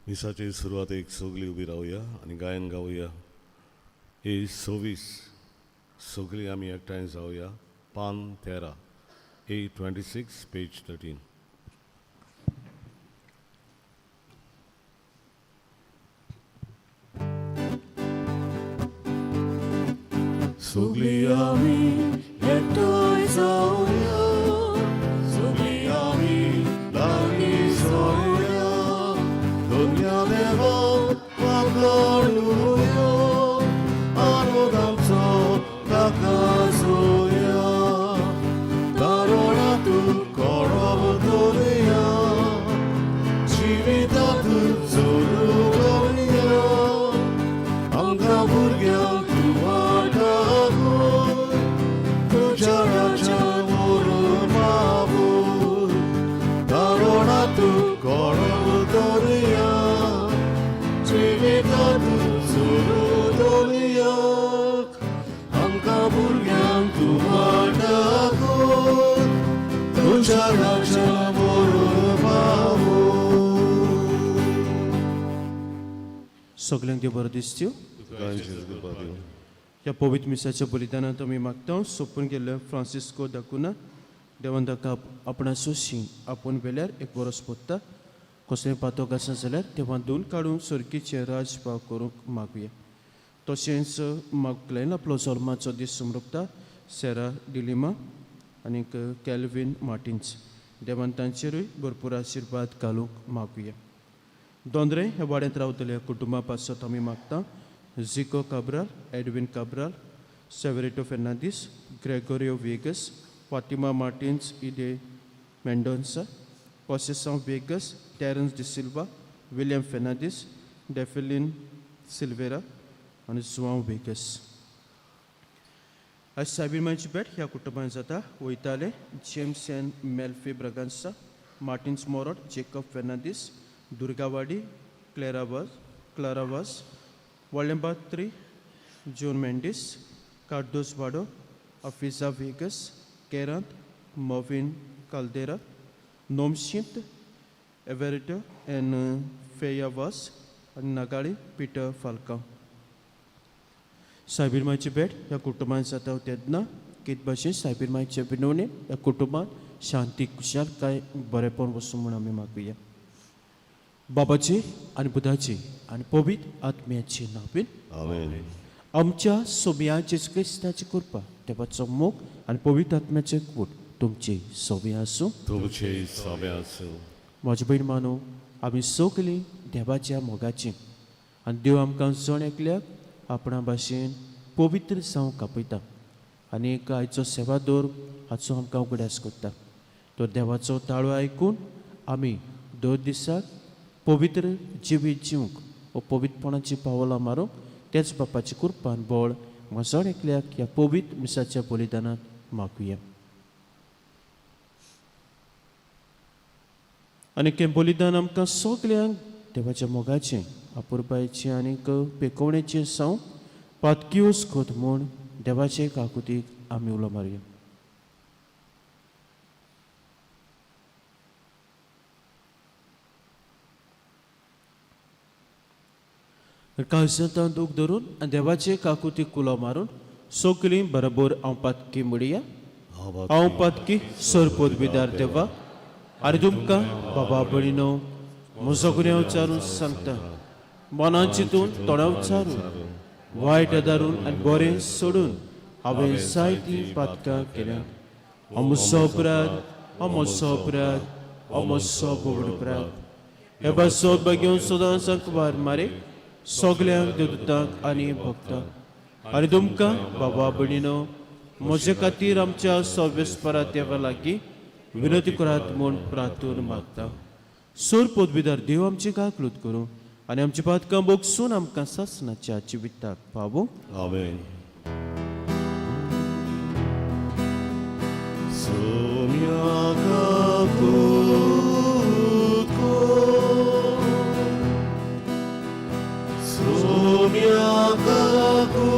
मिसाचे सुरवातेक सगळीं उबी रावया आनी गायन गावया. ए 26 सगळीं आमी एकठांय जावया. पान 13, ए 26 पेज 13. सगळीं आमी एकठांय जावया, सगळीं आमी लागीं जावया, दुनिया देवा वागडुया, आरोग आमचो ताका जोया, तारोणा तूं कोणो दवरया, जिवितांत जोरू करुया, आमकां भुरग्यांक तूं वाटावून, तुज्या राज्यान व्हरून पावून, तारोणा तूं कोणो दवरया, जिवितांत जोरू दवरया, आमकां भुरग्यांक तूं वाटावून, तुज्या राज्यान व्हरून पावून. सगल्यांक देव बरो दिसच्यो. तुका जेजू कृपा दिवं. ह्या पवित्र मिसाच्या बलिदानांत आमी मागता सोंपून गेल्ले फ्रांसिस्को दाकुना देवान ताका आपणा सोशी आपोवन व्हेल्यार एक बरो सोदता. कसलें पातक आसा जाल्यार देवान धुवन काडून सर्गीचें राजभाव करूंक मागुया. तशेंच मागलेन आपलो जल्माचो दीस समृपता सेरा डिलिमा आनीक कॅल्वीन मार्टिन्स देवान तांचेरूय भरपूर आशिर्वाद घालूंक मागुया. दोंदरे ह्या वाड्यांत रावतल्या कुटुंबा पासत आमी मागता Zico Cabral, Edwin Cabral, Severito Fernandes, Gregorio Viegas, Fatima Martins Ide Mendonca, Conceição Viegas, Terence D'Silva, William Fernandes, Defelin Silveira आनी जुआंव वेगस. आज सायबीर भेट ह्या कुटुंबान जाता. वयताले जेम्स एन मेल्फी ब्रगांसा, मार्टिन्स मोरोट, जेकब फेर्नांदीस, दुर्गावाडी, क्लेरावाज, क्लारावाज, वळेंबात्री, जोन मेंडीस, कार्दोस वाडो, अफिजा वेगस, केरांत, मोविन काल्देरा, नोमशींत, एवेरेटो एन फेया वास आनी नागाळी पिटर फाल्कांव. सायबीर मायची भेट ह्या कुटुंबान जाता तेन्ना कित भाशेन सायबीर मायचे विनवणे ह्या कुटुंबान शांती खुशालकाय बरेपण वसूं म्हूण आमी मागुया. बाबाची आनी बुधाची आनी पवित्र आत्म्याची नांवान आमेन. आमच्या सोम्या जेजू क्रिस्ताची कृपा, देवाचो मोग आनी पवित्र आत्म्याचे कूट तुमची सोबी आसूं. तुमचे सोबे आसूं. म्हजी भयण मानू, आमी सगलीं देवाच्या मोगाची आनी देव आमकां जण एकल्याक आपणा भाशेन पवित्र जावंक आपयता आनी एक आयचो सेवादोर हाचो आमकां उगडास करता. तर देवाचो ताळो आयकून आमी दर दिसाक पवित्र जिवीत जिवंक वो पवित्रपणाची पावलां मारूंक तेच बापाची कृपान बळ जण एकल्याक ह्या पवित्र मिसाच्या बलिदानांत मागुया. आनी हें बलिदान आमकां सगल्यांक देवाच्या मोगाचें, अपुरबायेचें आनीक पेकोवणेचें साव पातकियोस खोत म्हूण देवाचे काकुतीक आमी उलो मारया. काळजांत दूख धरून आनी देवाचे काकुतीक उलो मारून सगलीं बरोबर हांव पातकी म्हणया. हांव पातकी सरपोत बिदार देवा आनी तुमकां बाबा भयणीनो म्हजो गुन्यांव चारून सांगता. मनान चिंतून तोंडाव चारून वायट आदारून आनी बरें सोडून हांवें जायतीं पातकां केल्या. अमसो अपराध, अमसो अपराध, अमसो भोवड अपराध. हे पासत बागेवन सदां संकवार मारे सगल्यांक देवदूतांक आनी भक्तांक आनी तुमकां बाबा भयणीनो म्हजे खातीर आमच्या सव्यस्परा देवा लागीं विनंती करात म्हूण प्रार्थून मागता. सोर पदवीदार देव आमची काकलूत करूं आनी आमची पातकां बोगसून आमकां सासणाच्या जिविताक पावूं. आमेन. सोम्या काकूत कर, सोम्या काकूत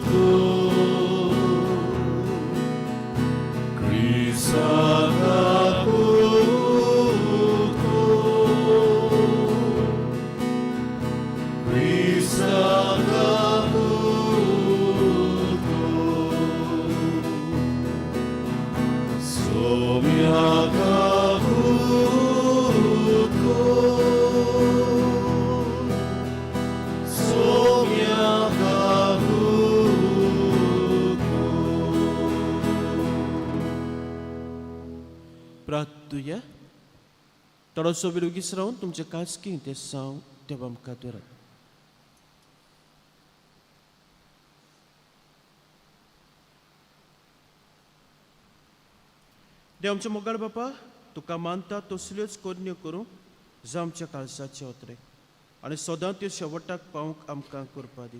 कर, क्रिस्ता काकूत कर. पाद्दुया. थोडोसो वेळ ओगीच रावन तुमचे खाजगी ते साव देवा मुखार दवरात. देव आमच्या मोगाळ बापा, तुका मानता तसल्योच करण्यो करूं जावं आमच्या काळजाचे ओतरे आनी सदां त्यो शेवटाक पावंक आमकां करपा दी.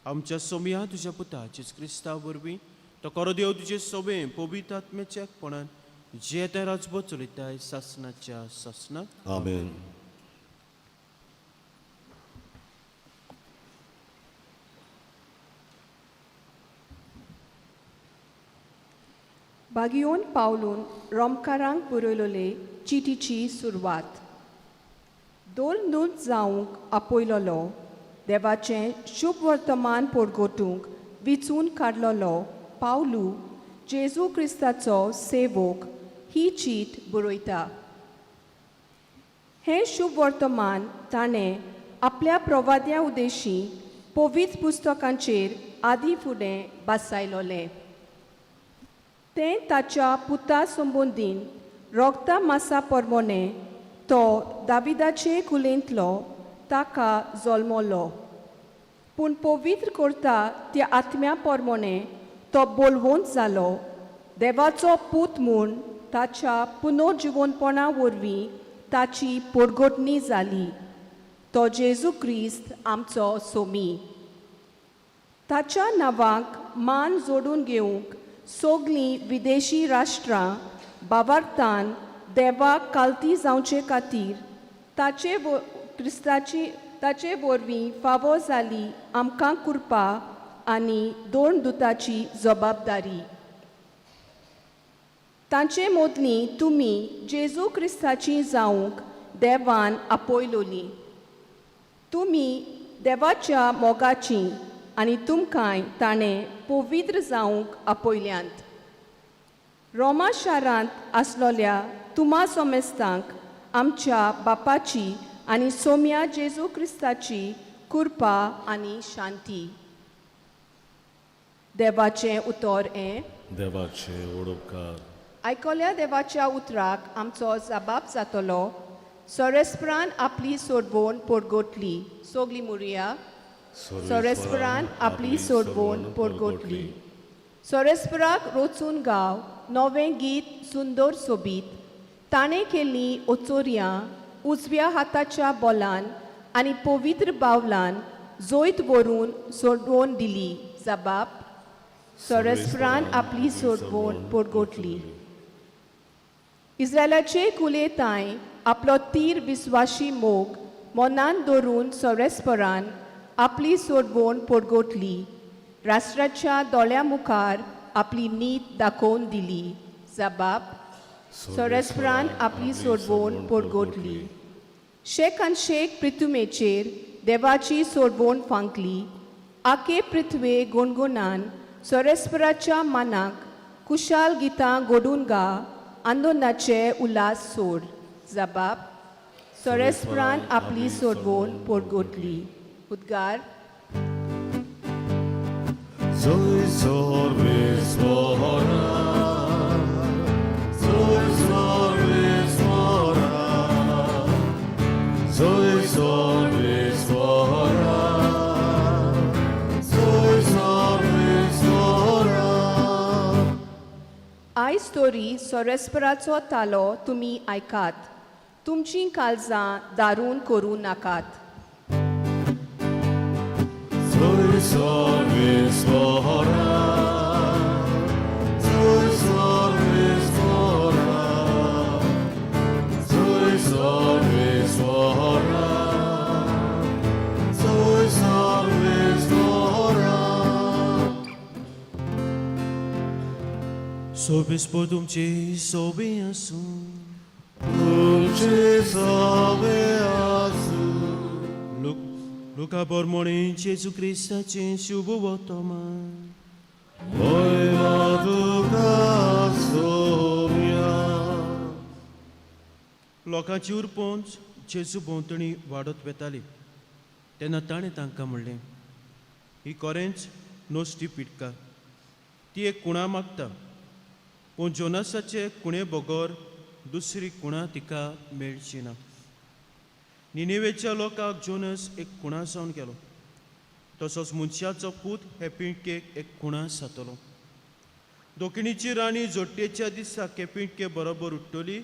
आमच्या सोमया तुज्या पुता जेजू क्रिस्ता वरवीं तो करो देव तुजे सोबे पवित्र आत्म्याच्या एकपणान जे ते राजबो चलयताय सासनाच्या सासनाक. आमेन. बागियोन पावलून रोमकारांक बरयलोले चिटीची सुरवात. दोन जावंक आपयलोलो देवाचें शुभ वर्तमान पोरगोटूंक विचून काडलोलो पावलू जेजू क्रिस्ताचो सेवक ही चीट बरयता. हें शुभ वर्तमान ताणें आपल्या प्रवाद्या उद्देशी पवित्र पुस्तकांचेर आदी फुडें बसायलोलें. तें ताच्या पुता संबंदीन रोगता मासा परमोने तो दाविदाचे कुलेंतलो ताका जल्मलो, पूण पवित्र करता त्या आत्म्या परमोने तो बोलवंत जालो देवाचो पूत म्हूण ताच्या पुनर्जिवनपणा वरवीं ताची पोरगोटणी जाली. तो जेजू क्रिस्त आमचो सोमी. ताच्या नांवाक मान जोडून घेवंक सगळीं विदेशी राष्ट्रां बावार्थान देवाक कालती जावचे खातीर ताचे क्रिस्ताची ताचे वरवीं फावो जाली आमकां कृपा आनी दोन दुताची जबाबदारी. तांचे मदलीं तुमी जेजू क्रिस्ताची जावंक देवान आपयलोली. तुमी देवाच्या मोगाची आनी तुमकांय ताणें पवित्र जावंक आपयल्यांत. रोमा शारांत आसलोल्या तुमा सोमेस्तांक आमच्या बापाची आनी सोम्या जेजू क्रिस्ताची कृपा आनी शांती. देवाचें उतर हें. देवाचे ओडपकार. आयकल्या देवाच्या उतराक आमचो जबाब जातलो. सोरेस्परान आपली सोडवण पोरगोटली. सोगली मुरया. सोरेस्परान आपली सोडवण पोरगोटली. सोरेस्पराक रोचून गांव नवें गीत सुंदर सोबीत. ताणें केल्लीं ओचोरयां उजव्या हाताच्या बोलान आनी पवित्र बावलान जैत व्हरून सोडवून दिली. जबाब सोरेस्परान आपली सोडवण पोरगोटली. इस्रायलाचे कुले तांय आपलो तीर विस्वाशी मोग मनान दवरून सोरेस्परान आपली सोडवण पोरगोटली. राष्ट्राच्या दोळ्या मुखार आपली नीत दाखोवन दिली. जबाब सोरेस्परान आपली सोडवण पोरगोटली. शेक आनी शेक पृथ्वेचेर देवाची सोडवण फांकली. आके पृथ्वे गुणगुणान सोरेस्पराच्या मनाक कुशाल गितां गोडून गा आंदोलनाचे उल्हास सोड. जबाब सोरेस्परान आपली सोडवण पोरगोटली. उद्गार. जय सर्वेस्वरा, जय सर्वेस्वरा, जय सर्वेस्वरा, जय सर्वेस्वरा. आयज तरी सोरेस्पराचो तालो तुमी आयकात. तुमचीं काळजां दारून करूं नाकात. जय सर्वेस्वरा, जय सर्वेस्वरा, जय सर्वेस्वरा, जय सर्वेस्वरा. सोबेस्पो तुमची सोबी आसूं. तुमचे सवे आसूं. लुका बोरमोणी जेजू क्रिस्ताचें शुभ वर्तमान. वयला तुका सोम्या. लोकांची उरपोंच जेजू भोंवतणी वाडत वेताली तेन्ना ताणें तांकां म्हणलें, ही कोरेंच नश्टी पिटका, ती एक कुणा मागता, पूण जोनासाचे कुणे बगर दुसरी खुणा तिका मेळची ना. निनेवेच्या लोकांक जोनस एक खुणा जावन गेलो, तसोच मनशाचो पूत हे पिळकेक एक खुणा जातलो. दोकिणीची राणी जोडटेच्या दिसाक हे पिळके बरोबर उठ्ठली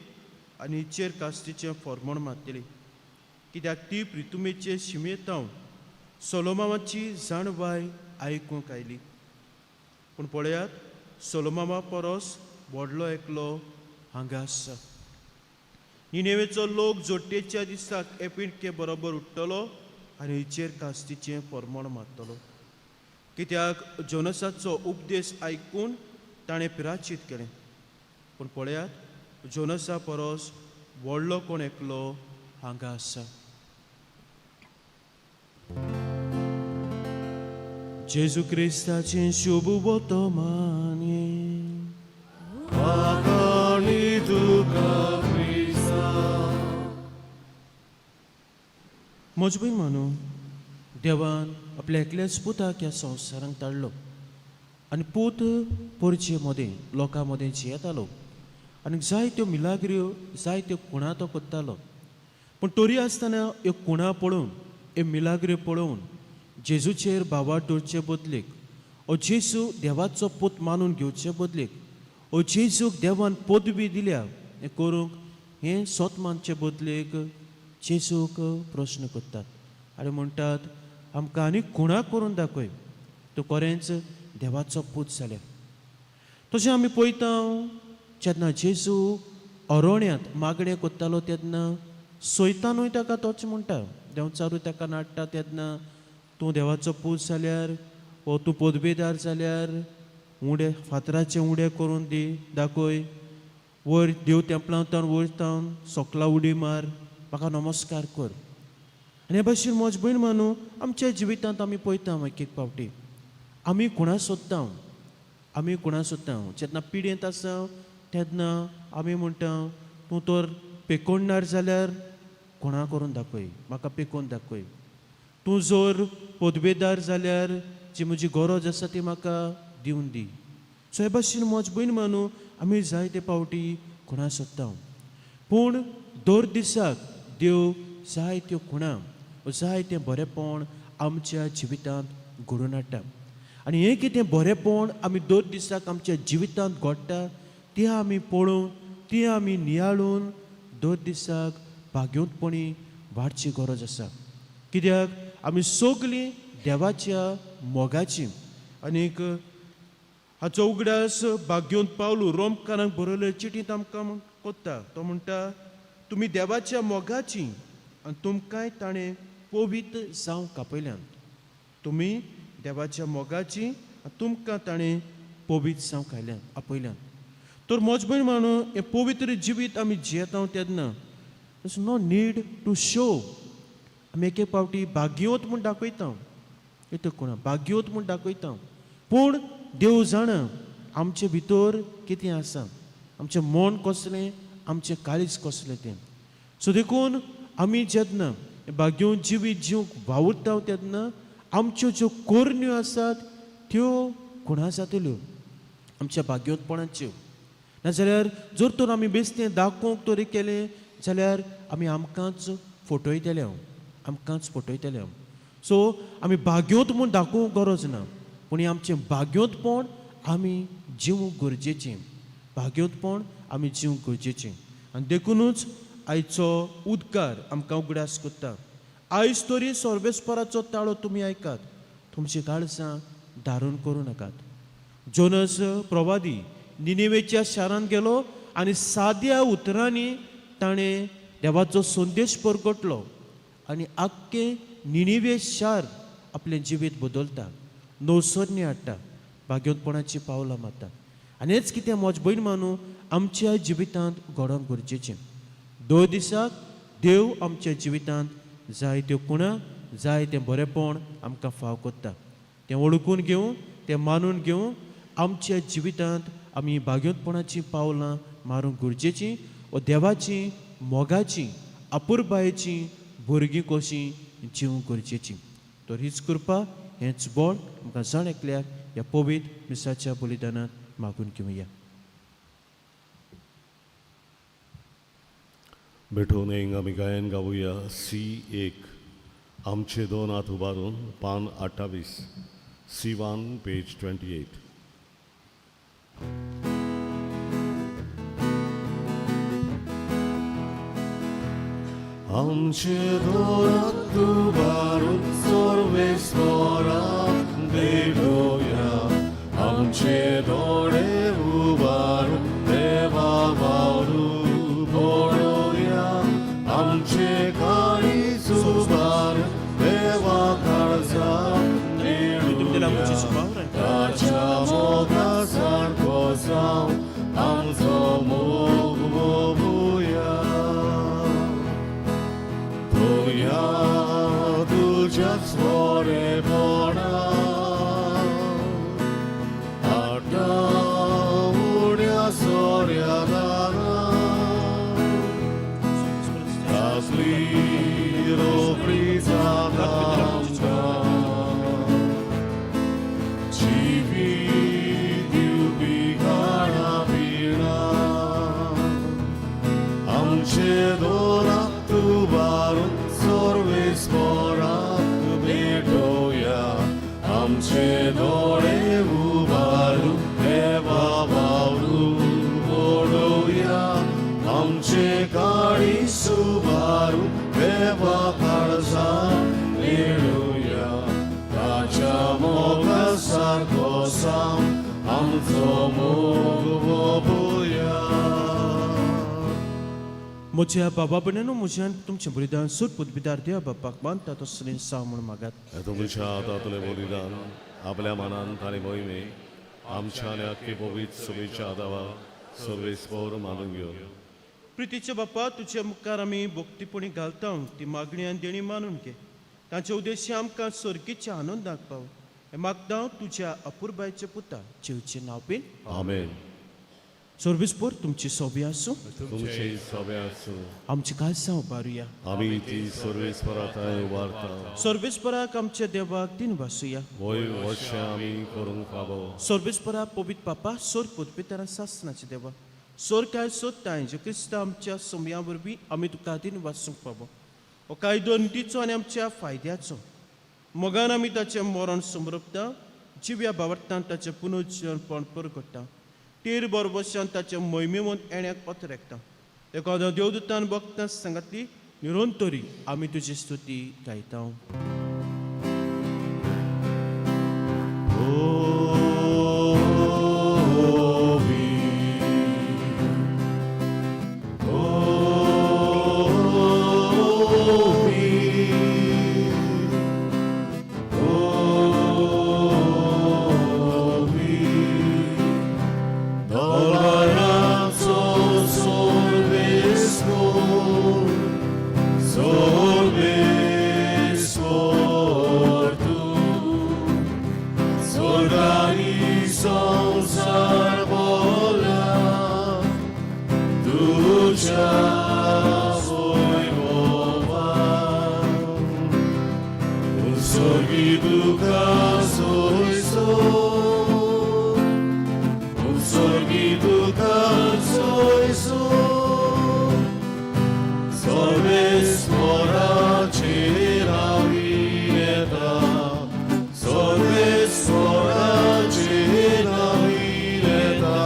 आनी हिचेर कास्तीचें फॉर्मोण मारतली, कित्याक ती प्रितुमेचे शिमेतावन सोलोमामाची जाणवाय आयकूंक आयली. पूण पळयात, सोलोमामा परस व्हडलो एकलो हांगा आसा. निनेवेचो लोक जोडटेच्या दिसाक हे पिळके बरोबर उठ्ठलो आनी हिचेर कास्तीचें फॉर्मोण मारतलो, कित्याक जोनसाचो उपदेश आयकून ताणें पिराचीत केलें. पूण पळयात, जोनसा परस व्हडलो कोण एकलो हांगा आसा. जेजू क्रिस्ताचें शुभ वर्तमान. आनी तुका क्रिस्ता. म्हज भयण मानू, देवान आपल्या एकल्याच पुताक ह्या संवसारांत धाडलो आनी पूत परचे मदें लोकां मदें जियेतालो आनी जायत्यो मिलाग्र्यो जायत्यो खुणा तो करतालो. पूण तरी आसतना ह्यो खुणा पळोवन, ह्यो मिलाग्र्यो पळोवन जेजूचेर भावार्थ दवरचे बदलेक, ओ जेजू देवाचो पूत मानून घेवचे बदलेक, ओ जेजूक देवान पदवी दिल्या हें करूंक हें सोत मानचे बदलेक जेजूक प्रस्न करतात आनी म्हणटात, आमकां आनी खुणा करून दाखय, तूं खरेंच देवाचो पूत जाल्यार. तशें आमी पळयता, जेन्ना जेजू अरण्यांत मागणें करतालो तेन्ना सैतानूय ताका तोच म्हणटा, देंवचारूय ताका नाडटा तेन्ना, तूं देवाचो पूत जाल्यार वो तूं पदवेदार जाल्यार उडे फातराचे उडे करून दी दाखय, वयर देव तेंपलांतावन वयर तावन सोकला उडी मार, म्हाका नमस्कार कर. आनी हे भाशेन म्हज भयण मानू, आमच्या जिवितांत आमी पळयता एक एक फावटी आमी खुणा सोदता, आमी खुणा सोदता. जेन्ना पिडेंत आसा तेन्ना आमी म्हणटा, तूं तर पेकोडणार जाल्यार खुणा करून दाखय, म्हाका पेकोवन दाखय. तूं जर पदवेदार जाल्यार जी म्हजी गरज आसा ती म्हाका दिवन दी. सो हे भाशेन म्हज भयण मानू, आमी जायते फावटी खुणा सोदता. पूण दर दिसाक देव जायत्यो खुणा, जायतें बरेंपण आमच्या जिवितांत घडोवन हाडटा. आनी हें कितें बरेंपण आमी दर दिसाक आमच्या जिवितांत घडटा तें आमी पळोवन, तें आमी नियाळून दर दिसाक भाग्योतपणी वाडची गरज आसा. कित्याक आमी सगलीं देवाच्या मोगाची. आनीक हाचो उगडास भाग्योंत पावलू रोमकारांक बरयले चिटींत आमकां कोत्ता. तो म्हणटा, तुमी देवाच्या मोगाची आनी तुमकांय ताणें पवित्र जावंक आपयल्यात. तुमी देवाच्या मोगाची आनी तुमकां ताणें पवित्र जावंक आयल्यात आपयल्यात. तर म्हज भयण मानू, हें पवित्र जिवीत आमी जियेता तेन्ना it's no need to show. आमी एक एक फावटी भाग्योत म्हूण दाखयता, येता कोणा भाग्योत म्हूण दाखयता, पूण देव जाणा आमचे भितर कितें आसा, आमचें मन कसलें, आमचें काळीज कसलें तें. सो देखून आमी जेन्ना भाग्योवन जिवीत जिवंक वावुरता तेन्ना आमच्यो ज्यो कोरण्यो आसात त्यो खुणा जातल्यो आमच्या भाग्योतपणाच्यो. नाजाल्यार जर तर आमी बेस्तें दाखोवंक तरी केलें जाल्यार आमी आमकांच फटयतले, आमकांच फटयतले. सो आमी भाग्योत म्हूण दाखोवंक गरज ना, पूण हें आमचें भाग्योतपण आमी जिवूंक गरजेचें, भाग्योतपण आमी जिवूंक गरजेचें. आनी देखुनूच आयचो उद्गार आमकां उगडास करता, आयज तरी सर्वेस्पराचो ताळो तुमी आयकात, तुमची काळजां धारून करूं नाकात. जोनस प्रवादी निनेवेच्या शारांत गेलो आनी साद्या उतरांनी ताणें देवाचो संदेश परगटलो आनी आख्खें निनेवे शार आपलें जिवीत बदलता, नवसरणी हाडटा, भाग्योतपणाची पावलां मारता. आनी हेच कितें म्हज भयण मानू आमच्या जिवितांत घडोवंक गरजेचें. दर दिसाक देव आमच्या जिवितांत जायत्यो खुणा, जायतें बरेंपण आमकां फाव करता. तें वळखून घेवन, तें मानून घेवन आमच्या जिवितांत आमी भाग्योतपणाचीं पावलां मारूंक गरजेचीं व देवाचीं मोगाचीं अपुरबायेचीं भुरगीं कशीं जिवंक गरजेचीं. तर हीच कृपा, हेंच बळ आमकां जाण एकल्याक ह्या पवित्र मिसाच्या बलिदानांत मागून घेवया. भेटून एक आमी गायन गावया सी एक आमचे दोन हात उबारून पान 28 C1 page 28. आमचे दोन हात उबारून सर्वेस्पराक भेटोया आमचे दोळे उबारून देवा वावरू पळोवया आमचे काळीज उबारून देवा काळजाक नेणुया ताच्या मोगा सारको जावं आमचो मोग मोगुया तुया तुज्याच बरेपणा आतां उण्या सोऱ्या दारा तासली रोखडी जाता आमकां जिवीत दिवपी खाणां पिणां आमचे दोन हात उबारून सर्वेस्पराक भेटोया आमचे दोळे उबारून देवा वावरू पळोवया आमचे काळीज उबारून देवा काळजाक नेणुया ताच्या मोगा सारको जावं आमचो मोग मोगुया. म्हज्या बाबा भयणींनो म्हज्यान तुमचें बलिदान सोद पदवीदार देवा बापाक मानता तसलें जावं म्हूण मागात. तुमच्या हातांतलें बलिदान आपल्या मनान ताणें मोहिमे आमच्या आनी आख्खे पवित्र सभेच्या आदावा सर्वेस्पर मानून घेवन. प्रितीच्या बापा, तुज्या मुखार आमी भक्तीपणी घालता ती मागणी आनी देणी मानून घे. तांचे उद्देश्य आमकां सर्गीच्या आनंदाक पाव हें मागता तुज्या अपुरबायच्या पुता जेवचें नांव बीन. आमेन. सर्वेस्पर तुमची सोबी आसूं. तुमचे सोबे आसूं. आमची काळजां उबारुया. आमी ती सर्वेस्परा थंय उबारता. सर्वेस्पराक आमच्या देवाक दिन वासुया. वय वशें आमी करूंक फावो. सर्वेस्परा पवित्र बापा सोर पुतपितरां सासनाचे देवा सोर काय सोदताय जे क्रिस्त आमच्या सोमया वरवीं आमी तुका दिन वासूंक फावो. हो कायदो नितीचो आनी आमच्या फायद्याचो. मोगान आमी ताचें मरण समरपता, जिव्या भावार्थान ताचें पुनर्जीवनपण परगट्टा, तेर बरबशान ताचें मोहिमेवंत येण्याक अतरेकता. एखाद्या देवदूतान भक्तां सांगातली निरंतरी आमी तुजी स्तुती गायता. संसार बोला तुझ्या वैभवान उत्सर्गी तुका सोयसो उत्सर्गी तुका सोयसो सर्वेस्पराचेर येता सर्वेस्पराचेर येता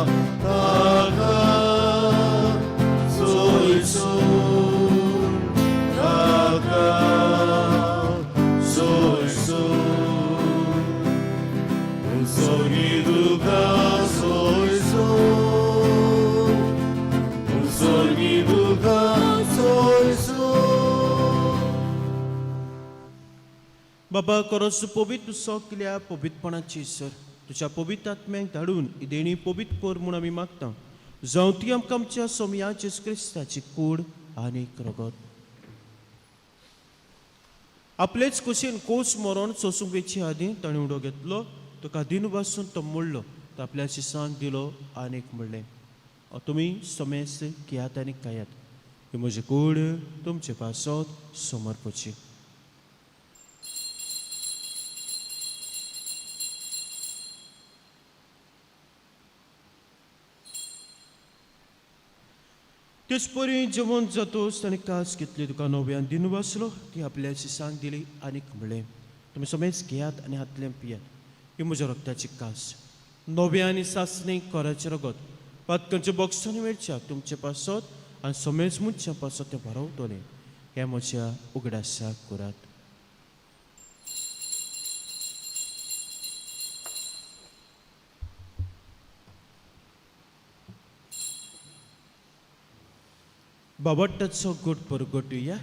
ताका सोयसो ताका सोयसो उत्सर्गी तुका सोयसो उत्सर्गी तुका सोयसो. बाबा करस पवित्र सगल्या पवित्रपणाची सर तुज्या पवित्र आत्म्याक धाडून ही देणी पवित्र कर म्हूण आमी मागता. जावं ती आमकां आमच्या सोमया जेजू क्रिस्ताची कूड आनी रगत. आपलेच कुशीन कोस मरोन सोसूंक वेचे आदीं ताणें उडो घेतलो, तुका दिन वासून तो मोडलो, तो आपल्या शिसांक दिलो आनीक म्हणलें, तुमी समेस्त घेयात आनी खायात, ही म्हजी कूड तुमचे पासत समर्पची. तेच परी जेवण जातोच ताणें कास घेतली, तुका नव्यान दिन वाचलो, ती आपल्या शिसांक दिली आनीक म्हणलें, तुमी समेच घेयात आनी हातलें पियात, ही म्हज्या रक्ताची कास, नव्या आनी सासणी कोराचें रगत, पातकांच्या बॉक्सांनी मेळच्या तुमचे पासत आनी समेज मनशां पासत तें भरवतलें, हें म्हज्या उगडासाक करात. बाबट्टाचो गोड परगटुया.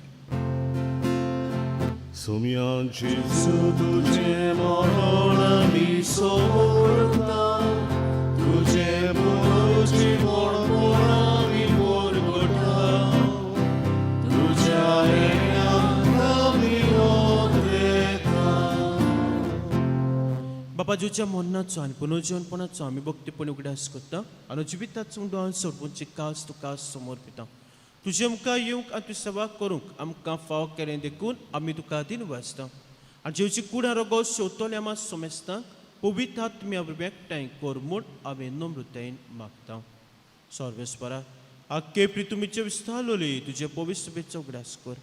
सोम्या जेजू तुजें मरण आमी सोडटा, तुजें पुनर्जीवनपण आमी परगटा, तुज्या येण्याक आमी वोगरेता. बाबा जेजूच्या मरणाचो आनी पुनर्जीवनपणाचो आमी भक्तीपणी उगडास करता आनी जिविताचो उंडो सोडपूची कास तुका समर्पिता. तुजें आमकां येवंक आनी तुजी सेवा करूंक आमकां फाव केलें देखून आमी तुका दिन वाचता आनी जेवची कुडां रोगो शेवतले आमा सोमेस्तांक पवित्र आत्म्या वरवीं एकठांय कर म्हूण आमी नम्रतायेन मागता. सर्वेस्परा आख्खे प्रितुमीचे विस्तारलोली तुजे पवित्र सभेचो उगडास कर.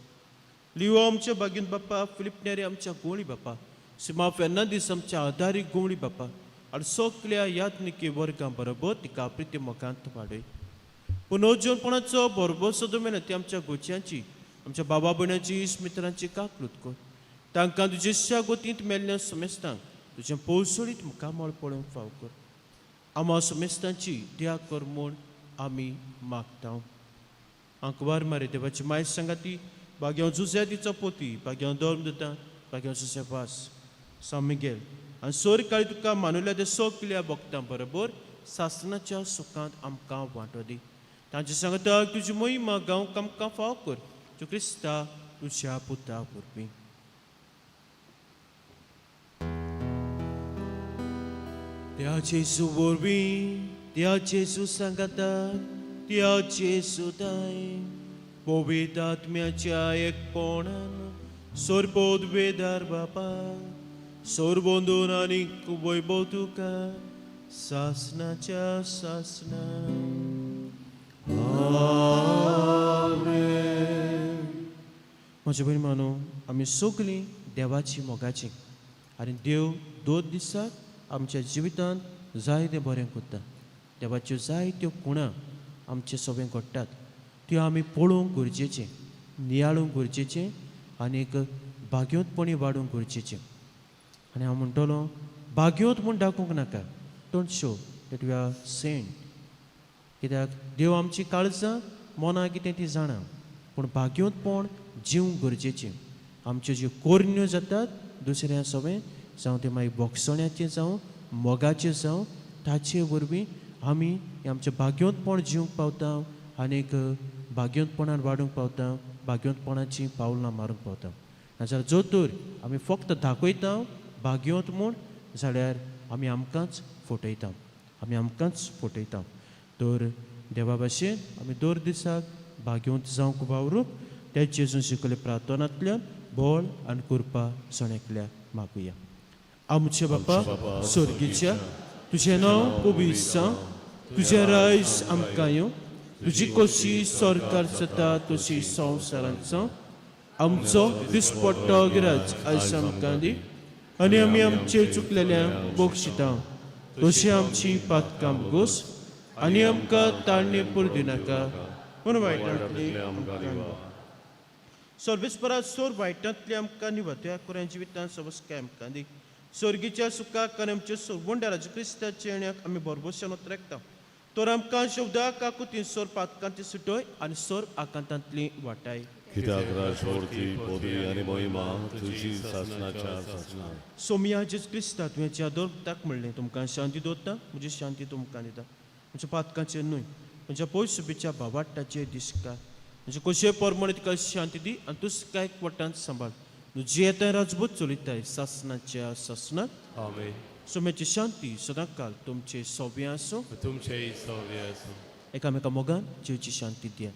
लिओ आमच्या बागीन बापा, फिलीप नेरी आमच्या गोंवळी बापा, सिमा फेर्नांदीस आमच्या आदारी गोंवळी बापा आनी सगल्या यादनिके वर्गां बरोबर तिका प्रिती मोगांत वाडय. पुनर्जीवनपणाचो बरोबर सदो मेला ती आमच्या गोच्यांची, आमच्या बाबा भयणाची, मित्रांची काकलूत कर. तांकां तुजे गोतींत मेल्ल्या समेस्तांक तुजें पोवसळीत मुखामळ पळोवंक फाव कर. आमा समेस्तांची दया कर म्हूण आमी मागता. आंकवार मारे देवाची माय सांगाती, बाग्यांव जुझ्या तिचो पोती, बाग्यांव धर्म दिता, बाग्यांव जुझे वास सान मिगेल आनी सोर काळी तुका मानुल्या ते सगल्या भक्तां बरोबर सासनाच्या सुखांत आमकां वांटो दी. तांचे सांगता तुजी महिमा गांवक आमकां फाव कर, तूं क्रिस्ता तुज्या पुता वरवीं. त्या जेजू वरवीं, त्या जेजू सांगाता, त्या जेजू दाय पवित्र आत्म्याच्या एकपणान सोरपोद वेदार बापा सोरबंदून आनी वैभव तुका सासनाच्या सासना. म्हज्या भयणी मानो, आमी सगळीं देवाची मोगाची आनी देव दोन दिसाक आमच्या जिवितांत जायतें बरें करता. देवाच्यो जायत्यो खुणां आमचे सगळें घडटात, त्यो आमी पळोवंक गरजेचें, नियाळूंक गरजेचें आनी एक भाग्योतपणी वाडूंक गरजेचें. आनी हांव म्हणटलो भाग्योत म्हूण दाखोवंक नाका, don't show that we are saint, कित्याक देव आमची काळजां मनां कितें ती जाणा, पूण भाग्योतपण जिवंक गरजेचें. आमच्यो ज्यो कोरण्यो जातात दुसऱ्या सवें, जावं तें मागीर बोगसण्याचें जावं मोगाचें जावं, ताचे वरवीं आमी आमचें भाग्योतपण जिवंक पावता आनीक भाग्योतपणान वाडूंक पावता, भाग्योतपणाचीं पावलां मारूंक पावता. नाजाल्यार जर तर आमी फक्त दाखयता भाग्योत म्हूण जाल्यार आमी आमकांच फटयता, आमी आमकांच फटयता. तर देवा भाशेन आमी दर दिसाक भाग्योत जावंक वावरूंक त्या जेजून शिकयल्ले प्रार्थनांतल्यान बळ आनी कृपा सणेकल्या मागुया. आमचे बापा स्वर्गीच्या, तुजें नांव पवित्र जावं, तुजें रायज आमकां येवं, तुजी कशी सरकार जाता तशी संवसारांत जावं. आमचो दिसपट्टो गिराज आयज आमकां दी आनी आमी आमचे चुकलेल्यांक बक्षिता तशी आमची पातकां गोस आनी आमकां ताळणे दिनाका पूण वायटांतली आमकां निवा. सर्वेस्परा सोर वायटांतली आमकां निवा, त्या कुऱ्या जिवितांत सवस्काय आमकां दी. स्वर्गीच्या सुखाक आनी आमच्या सोरबंडाराच्या क्रिस्ताच्या येण्याक आमी भरभोशान उतरेकता. तर आमकां शब्दा काकुतीन सोर पातकांची सुटय आनी सोर आकांतांतली वाटाय. कित्याक राजवडती पदवी आनी महिमा तुजी सासनाच्या सासना. सोमिया जेजू क्रिस्ता तुवें ज्या दोर्ताक म्हणलें, तुमकां शांती दवरता, म्हजी शांती तुमकां दिता, म्हज्या पातकांचेर न्हय म्हज्या पयसुबीच्या भावाट्टाचेर दिसका, म्हजे कशे परमणे तुका शांती दी आनी तूं काय वटान सांबाळ. तुजी येता राजबूत चलयताय सासनाच्या सासनाक. आमेन. सोम्याची शांती सदांकाल तुमचे सोबे आसूं, तुमचेय सौर्य आसूं. एकामेका मोगान जिवची शांती दिया.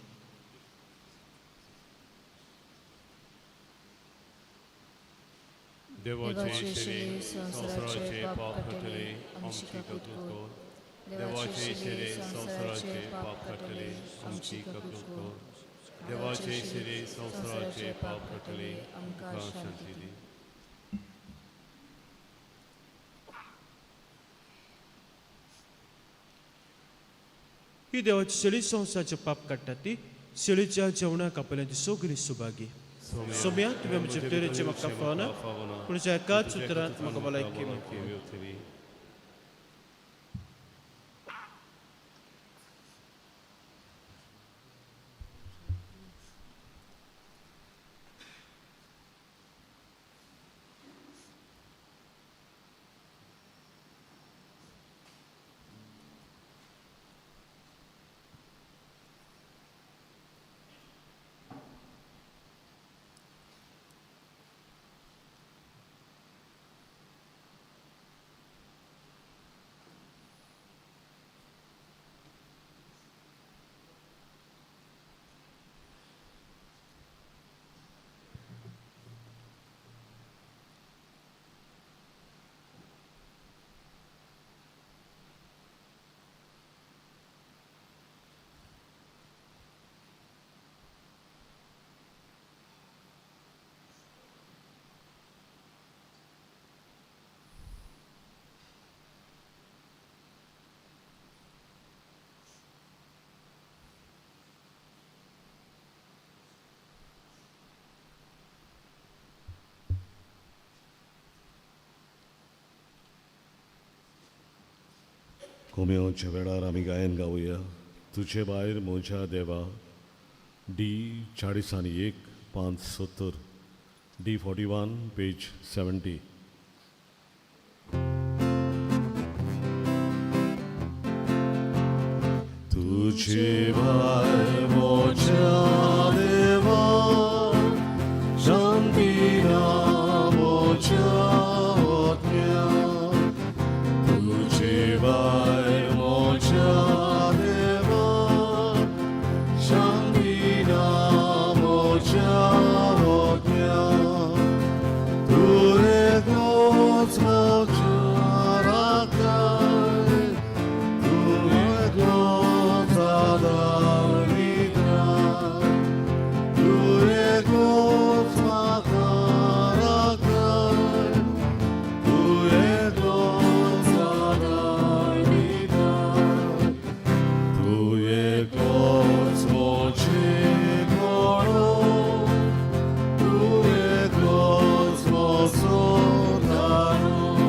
देवाचे शिरे संवसाराचे पाप काडटले, आमची काकूत कर. देवाचे शिरे संवसाराचे पाप काडटले आमची कबूल कर. देवाचे शिरे संवसाराचे पाप काडटले आमकां शांती दी. ही देवाची शेळी संवसाराचे पाप काडटा ती शेळीच्या जेवणाक आपल्या ती सगळी सुभागी. सोम्या, तुमी आमचे तेरेचे म्हाका फावना, पूण तुज्या एकाच उतरान म्हाका भलायकी मेळटली. कोम्योच्या वेळार आमी गायन गावया तुजे भायर म्हज्या देवा. D 41 5 70, D 41 page 70. तुझे भायर म्हज्या देवा, शांती ना म्हज्या आत्म्या. तुझे भायर म्हज्या देवा, शांती ना म्हज्या आत्म्या. तूं एकलोच म्हज्या राखाय, तूं एकलोच आदार निद्राय. तूं एकलोच म्हाका राखाय, तूं एकलोच आदार निद्राय. तूं एकलोच म्हजें घोडो, तूं एकलोच म्हजो तारो.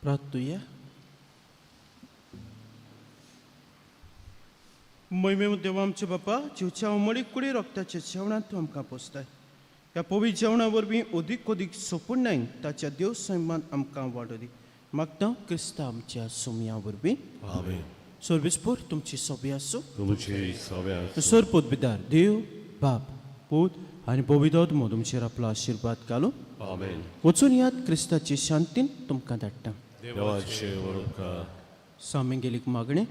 प्रार्थुया. मोहिमे देवा आमचे बापा, जिवच्या उमळी कुडी रक्ताच्या जेवणांत तूं आमकां पोसताय. ह्या पवित्र जेवणा वरवीं अदीक अदीक सोपूण ताच्या देव सैमान आमकां वाडो दी. मागता क्रिस्ता आमच्या सोमया वरवीं. आमेन. सर्विसपूर तुमची सोबी आसूं. तुमची सव्या. सर पदवीदार देव बाप पूत आनी पवित्र आत्मो तुमचेर आपलो आशिर्वाद घालूं. आमेन. वचून याद क्रिस्ताची शांतीन तुमकां धाडटा. देवाचे वरोपकार. सामेंगेलीक मागणें.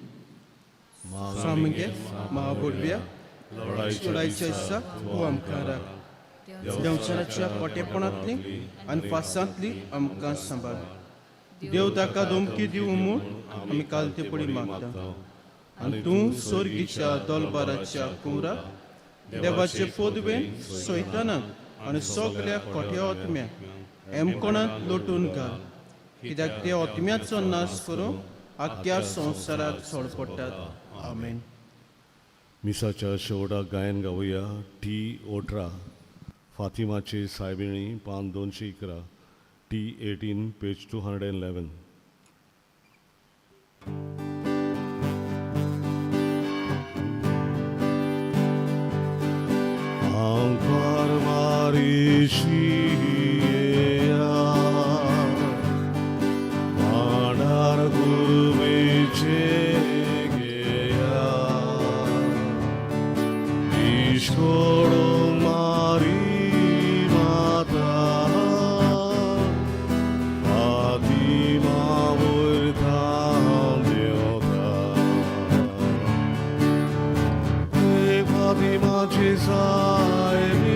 सामगे महाबोडव्या लढायच्या दिसा तूं आमकां राख. देंवचाराच्या कोटेपणांतली आनी फासांतली आमकां सांबाळ. देव ताका धमकी दिवं म्हूण आमी काल ते पडी मागता. आनी तूं सोर्गीच्या दोलबाराच्या कुंवराक देवाचे पदवेन सैतानाक आनी सगल्या कोट्या आत्म्याक एमकोणांत लोटून घाल, कित्याक ते आत्म्याचो नाश करूंक आख्ख्या संवसाराक सोडपडटात. आमेन. मिसाच्या शेवटाक गायन गावया टी 18 फातिमाची सायबिणी पान 211 T 18 page 211. Ankar Marishiya Mandar Gurveche Geya Ishkoro Mari Mata Fatima Vurtam Deota Fatima Cesai.